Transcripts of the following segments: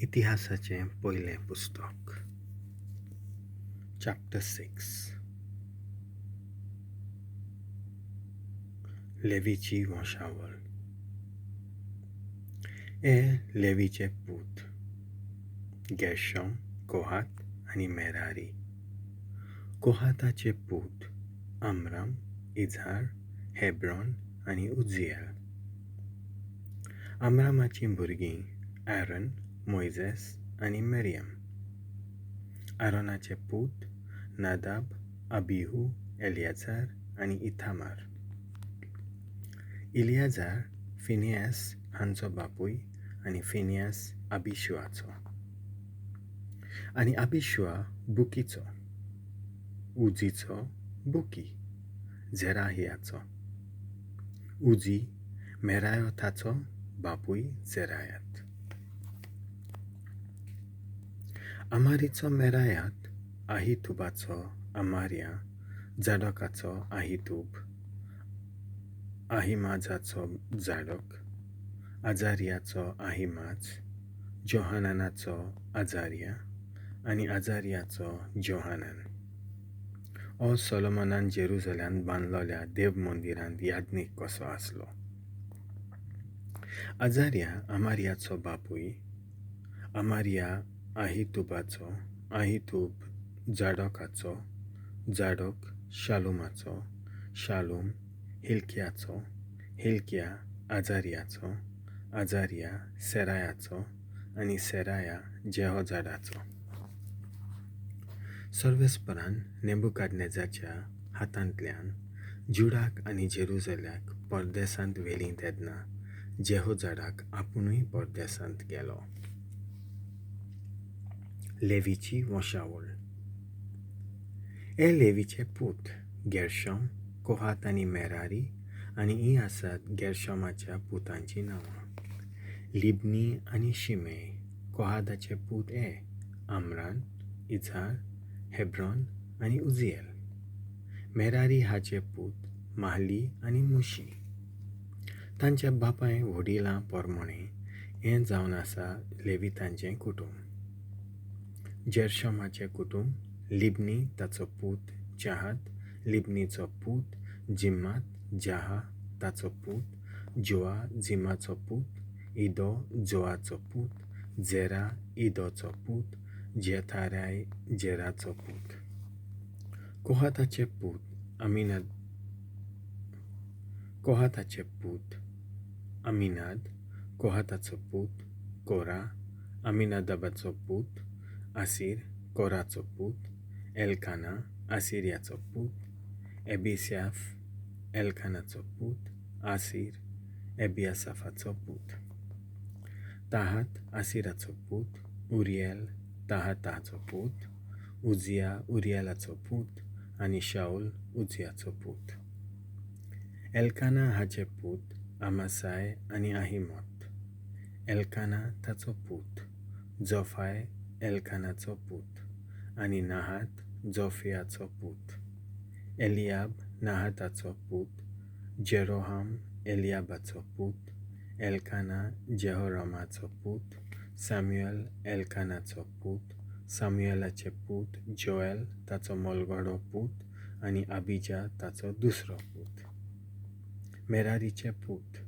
इतिहासाचें पयलें पुस्तक, चॅप्टर 6. लेवीची वंशावळ. हे लेवीचे पूत गेर्शोम, कोहात आनी मेरारी. कोहाताचे पूत अम्राम, इझार, हेब्रॉन आनी उज्जिएल. अम्रामाचीं भुरगीं आरोन, मोयजेस आनी मरियम. आरोनाचे पूत नादाब, अबिहू, एलियाजार आनी इथामार. इलियाजार फिनियास हांचो बापूय आनी फिनियास अबिशुआचो, आनी अबिशुआ बुकीचो, उजीचो बुकी झेराहियाचो, उजी मेरायोथाचो बापूय झेरायात. अमारीचो मेरायात, आहितुबाचो अमार्या, जाडोकाचो आहितूब, आहिमाजाचो जाडोक, आजारियाचो आहिमाज, जोहानानाचो आजारिया आनी आजारियाचो जोहानान. हो सोलोमनान जेरुजल्यांत बांदलोल्या देव मंदिरांत याज्ञीक कसो आसलो. आजारिया अमारियाचो बापूय, अमारिया आहितुबाचो, आहितूब जाडोकाचो, जाडोक शालूमाचो, शालूम हिल्कियाचो, हिल्किया आजारियाचो, आजारिया सेरायाचो आनी सेराया जेहोजाडाचो. सर्वेस्परान नेबुकादनेजाच्या हातांतल्यान जुडाक आनी जेरुजल्याक परदेसांत व्हेलीं तेन्ना जेहोजाडाक आपुणूय परदेसांत गेलो. लेवीची वंशावळ. हे लेवीचे पूत गेर्शोम, कोहात आनी मेरारी, आनी हीं आसात गेर्शोमाच्या पुतांचीं नांवां: लिब्नी आनी शिमेय. कोहाताचे पूत हे: अम्रान, इझार, हेब्रॉन आनी उज्जिएल. मेरारी हाचे पूत माहली आनी मुशी. तांच्या बापाय व्हडिलां पोरमोणें हें जावन आसा लेवितांचें कुटुंब. जेर्शोमाचें कुटुंब: लिब्नी ताचो पूत चाहत, लिब्नीचो पूत जिम्मात, जाहा ताचो पूत जोआ, जिमाचो पूत इदो, जोआचो पूत झेरा, इदोचो पूत जेथाराय, जेराचो पूत. कोहाताचे पूत अमीनाद, कोहाताचे पूत अमीनाद, कोहाताचो पूत कोरा, अमीनादाबाचो पूत आसीर, कोराचो पूत एल्काना, आसिर्याचो पूत एबिस्याफ, एल्कानाचो पूत आसीर, एबियासाफाचो पूत. ताहात आसिराचो पूत, उरियल ताहाताचो पूत, उजिया उरियलाचो पूत आनी शाऊल उजियाचो पूत. एल्काना हाचे पूत आमासाय आनी आहिमोत. एल्काना ताचो पूत जोफाय, एल्कानाचो पूत आनी नाहात जोफियाचो पूत. एलियाब नाहाताचो पूत, जेरोहाम एलियाबाचो पूत, एल्काना जेहोरामाचो पूत, सॅम्युएल एल्कानाचो पूत, सामुएलाचे पूत जोएल ताचो मोलगडो पूत आनी अबिजा ताचो दुसरो पूत. मेरारीचे पूत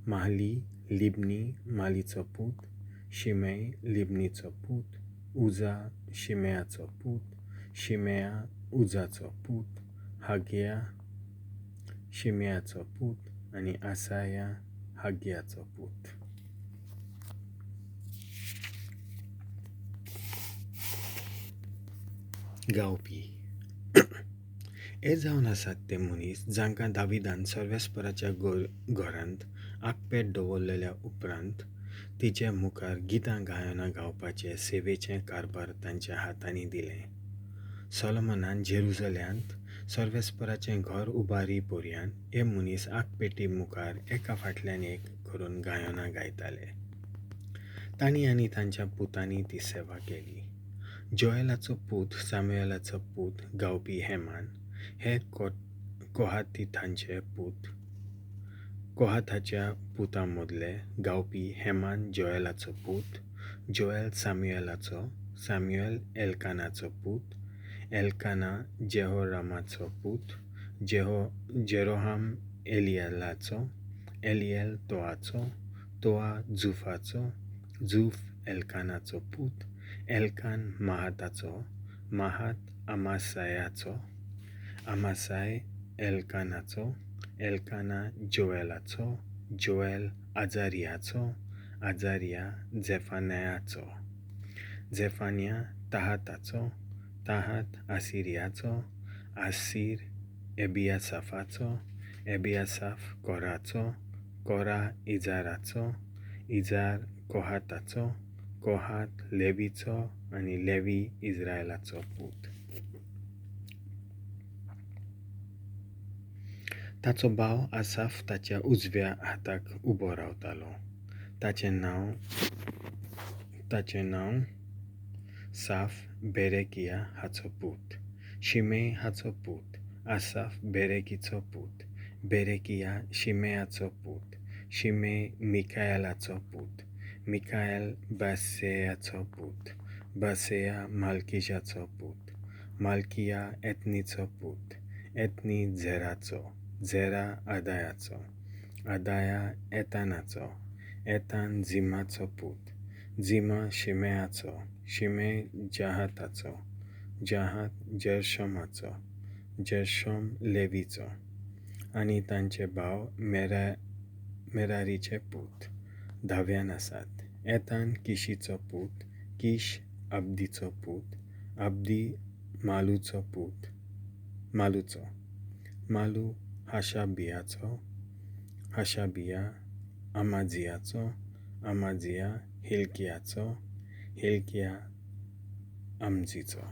माहली, लिब्नी मालीचो पूत, शिमेय लिब्नीचो पूत, उजा शिमेयाचो पूत, शिमेया उजाचो पूत, हागिया शिमेयाचो पूत आनी आसाया हागियाचो पूत. गावपी. हे जावन आसात ते मनीस जांकां दाविदान सर्वेस्पराच्या घरांत आगपेट दवरलेल्या उपरांत तिचे मुखार गितां गायनां गावपाचे सेवेचें कारभार तांच्या हातांनी दिलें. सोलोमनान जेरुजल्यांत सर्वेस्पराचें घर उबारी पर्यांत हे मनीस आगपेटी मुखार एका फाटल्यान एक करून गायनां गायताले. तांणी आनी तांच्या पुतांनी ती सेवा केली. जोएलाचो पूत सामुएलाचो पूत गावपी हेमान, हे कोहातीथांचे पूत. कोहाताच्या पुतां मदले गावपी हेमान जोएलाचो पूत, जोएल साम्युएलाचो, साम्युएल एल्कानाचो पूत, एल्काना जेहोरामाचो पूत, जेरोहाम एलियलाचो, एलियल तोआचो, तोआ जुफाचो, जुफ एल्कानाचो पूत, एल्कान महाताचो, महात आमासायाचो, आमासाय एल्कानाचो, एल्काना जोएलाचो, जोएल आजारियाचो, आजारिया झेफानयाचो, झेफानिया ताहाताचो, ताहात आसिरियाचो, आसीर एबियासाफाचो, एबियासाफ कोराचो, कोरा इजाराचो, इजार कोहाताचो, कोहात लेवीचो आनी लेवी इज्रायलाचो पूत. ताचो भाव आसाफ ताच्या उजव्या हाताक उबो रावतालो. ताचें नांव साफ बेरेकिया हाचो पूत, शिमे हाचो पूत, आसाफ बेरेकीचो पूत, बेरेकिया शिमेयाचो पूत, शिमे मिकायलाचो पूत, मिकायल बासेयाचो पूत, बासेया मालकिजाचो पूत, मालकिया एथनीचो पूत, एथनी झेराचो, झेरा आदायाचो, आदाया एतानाचो, एतान झिमाचो पूत, झिमा शिमेयाचो, शिमे जहाताचो, जहात जेर्शोमाचो, जेर्शोम लेवीचो आनी तांचे भाव मेरारीचे पूत धाव्यान आसात. एतान किशीचो पूत, किश अब्दीचो पूत, अब्दी मालूचो पूत, मालूचो, मालू हाशाबियाचो, हाशाबिया आमाजियाचो, आमाजिया हिल्कियाचो, हिल्किया आमजीचो.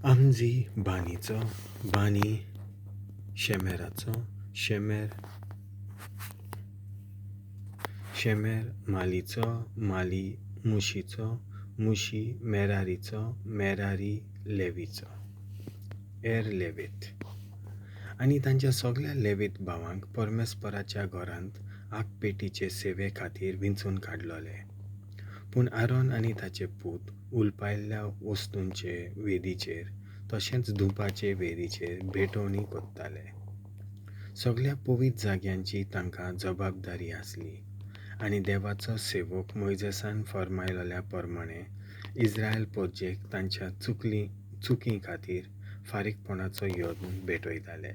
आमजी बानीचो, बानी शेमेराचो, शेमेर मालीचो, माली मुशीचो, मुशी मेरारीचो, मेरारी लेवीचो. एर लेवीत. आनी तांच्या सगळ्या लेवीत भावांक परमेस्पराच्या घरांत आगपेटीचे सेवे खातीर विंचून काडलोले. पूण आरोन आनी ताचे पूत उलपायल्ल्या वस्तूंचे वेदीचेर तशेंच धुपाचे वेदीचेर भेटवणी करताले. सगळ्या पवित्र जाग्यांची तांकां जबाबदारी आसली आनी देवाचो सेवक मोयजेसान फर्मायलेल्या प्रमाणे इस्रायल परजेक तांच्या चुकी खातीर फारीकपणाचो यत्न भेटयताले.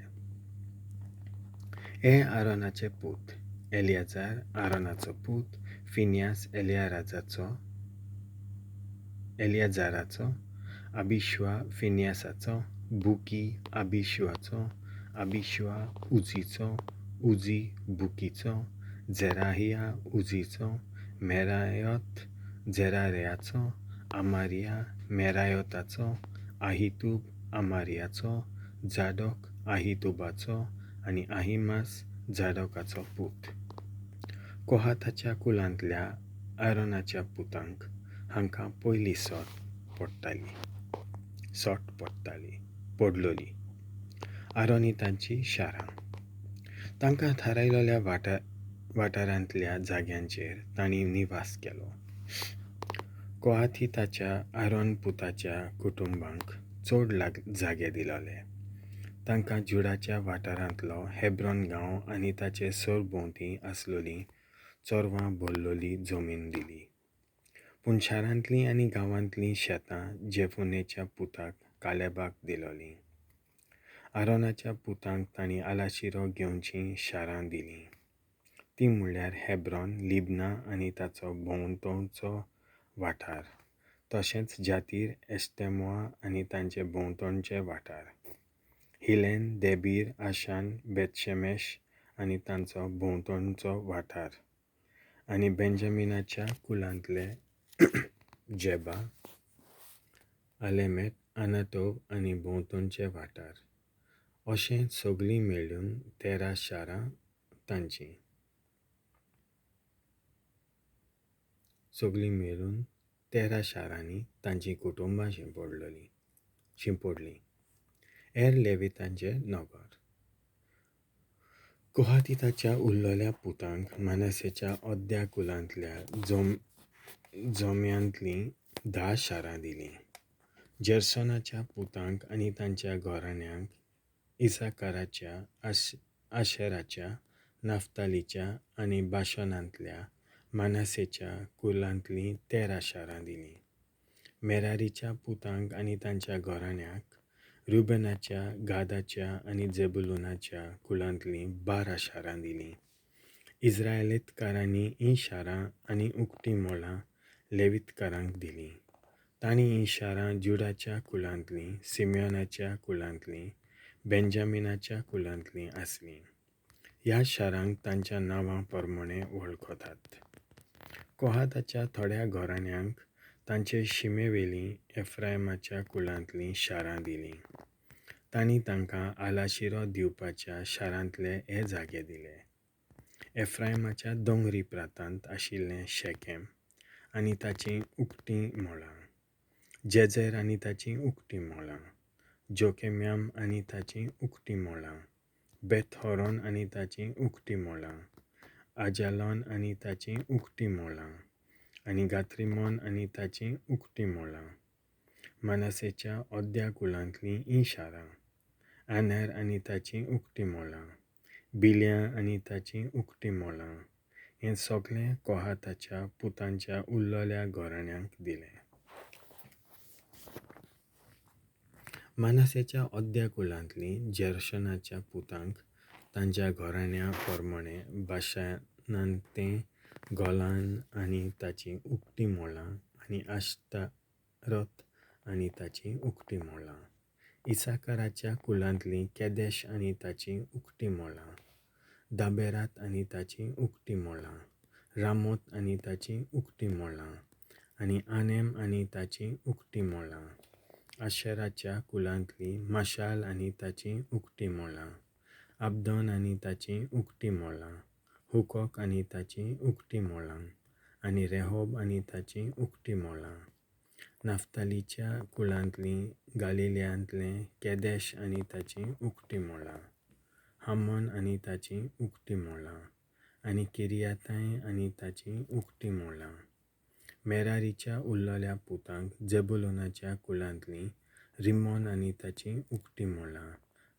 हे आरोनाचे पूत: एलियाजार आरोनाचो पूत, फिनियास एलियाजाराचो, अबिशुआ फिनियासाचो, बुकी अबिशुआचो, अबिशुआ उजीचो, उजी बुकीचो, झेराहिया उजीचो, मेरायोत झेरारेयाचो, आमारिया मेरायोताचो, आहितूब आमारियाचो, जाडोक आहितूबाचो आनी आहिमास जाडोकाचो पूत. कोहाताच्या कुलांतल्या आरोनाच्या पुतांक हांकां पयली सोट पडलोली. आरोनितांची शारां. तांकां थारायलेल्या वाठारांतल्या जाग्यांचेर तांणी निवास केलो. कोहाथिताच्या आरोन पुताच्या कुटुंबांक चड जागे दिलोले. तांकां जुडाच्या वाठारांतलो हेब्रॉन गांव आनी ताचे सरभोंवती आसलोली चोरवां भरलोली जमीन दिली. पूण शारांतलीं आनी गांवांतलीं शेतां जेफुनेच्या पुताक कालेबाक दिलोलीं. आरोनाच्या पुतांक तांणी आलाशिरो घेवचीं शारां दिलीं. ती म्हणल्यार हेब्रॉन, लिबना आनी ताचो भोंवतणचो वाठार, तशेंच जातीर, एस्टेमोआ आनी तांचे भोंवतणचे वाठार, हिलेन, देबीर, आशान, बेतशेमेश आनी तांचो भोंवतणचो वाठार, आनी बेंजामिनाच्या कुलांतले जेबा, आलेमेत, अनातोव आनी भोंवतणचे वाठार. अशें सगळीं मेळून 13 शारां तांचीं. सगळीं मेळून 13 शारांनी तांचीं कुटुंबां शिंपडलीं. हेर लेवितांचे नगर. कोहातीताच्या उरलेल्या पुतांक मानसेच्या अद्द्या कुलांतल्या जोम्यांतलीं 10 शारां दिलीं. जेर्सोनाच्या पुतांक आनी तांच्या घराण्यांक इसाकाराच्या, आशेराच्या, नाफ्तालीच्या आनी बाशनांतल्या मानसेच्या कुलांतलीं 13 शारां दिलीं. मेरारीच्या पुतांक आनी तांच्या घराण्याक रुबेनाच्या, गादाच्या आनी जेबुलूनाच्या कुलांतलीं 12 शारां दिलीं. इस्रायलीतकारांनी हीं शारां आनी उक्तीं मळां लेवितकारांक दिलीं. तांणी हीं शारां जुडाच्या कुलांतलीं, सिम्योनाच्या कुलांतलीं, बेंजामिनाच्या कुलांतलीं आसलीं. ह्या शारांक तांच्या नांवां प्रमाणें वळखतात. कोहाताच्या थोड्या घराण्यांक तांचे शिमेवेलीं एफ्रायमाच्या कुलांतलीं शारां दिलीं. तांणी तांकां आलाशिरो दिवपाच्या शारांतले हे जागे दिले. एफ्रायमाच्या दोंगरी प्रांतांत आशिल्लें शेकेम आनी ताचीं उक्तीं मळां, जेझर आनी ताचीं उक्तीं मळां, जोकेम्याम आनी ताचीं उक्तीं मळां, बेथहोरोन आनी ताचीं उक्तीं मळां, आजालोन आनी ताचीं उक्तीं मळां आनी गात्रिमोन आनी ताचीं उक्तीं मळां. मानसेच्या अद्द्या कुलांतलीं हीं शारां, आनेर आनी ताचीं उक्तीं मळां, बिल्या आनी ताचीं उक्तीं मळां, हें सगळें कोहाताच्या पुतांच्या उरलेल्या घराण्यांक दिलें. मानसेच्या अद्द्या कुलांतलीं जेर्शनाच्या पुतांक तांच्या घराण्या प्रमाणें बाशानांतलें गोलान आनी ताचीं उक्तीं मळां आनी आश्तारत आनी ताचीं उक्तीं मळां, इसाकाराच्या कुलांतलीं केदेश आनी ताचीं उक्तीं मळां, दाबेरात आनी ताचीं उक्तीं मळां, रामोत आनी ताचीं उक्तीं मळां आनी आनेम आनी ताचीं उक्तीं मळां, आशेराच्या कुलांतलीं माशाल आनी ताचीं उक्तीं मळां, आब्दोन आनी ताचीं उक्तीं मळां, हुकोक आनी ताचीं उक्तीं मळां आनी रेहोब आनी ताचीं उक्तीं मळां. नाफ्तालीच्या कुलांतलीं गालिल्यांतलें केदेश आनी ताचीं उक्तीं मळां, हामोन आनी ताचीं उक्तीं मळां आनी किरियाताय आनी ताचीं उक्तीं मळां. मेरारीच्या उरलेल्या पुतांक जेबुलूनाच्या कुलांतलीं रिमोन आनी ताचीं उक्तीं मळां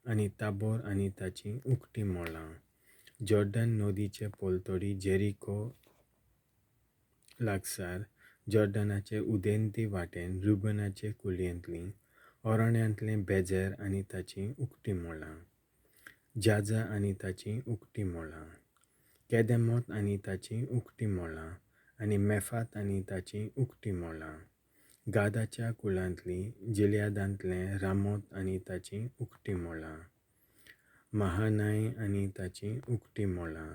आनी ताबोर आनी ताचीं उक्तीं मळां, जॉर्डन नदीचे पलतडी जेरिको लागसार जॉर्डनाचे उदेंती वाटेन रुबनाचे कुलयेंतलीं अरण्यांतलें बेझर आनी ताचीं उक्तीं मळां, जाजा आनी ताचीं उक्तीं मळां, केदेमोत आनी ताचीं उक्तीं मळां आनी मेफात आनी ताचीं उक्तीं मळां. गादाच्या कुलांतलीं जिलयादांतलें रामोत आनी ताचीं उक्तीं मळां, महानाय आनी ताचीं उक्तीं मळां,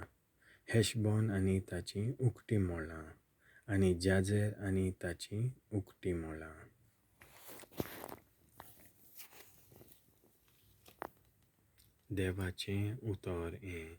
हेशबॉन आनी ताचीं उक्तीं मळां आनी जाझर आनी ताचीं उक्तीं मळां. देवाचें उतर हें.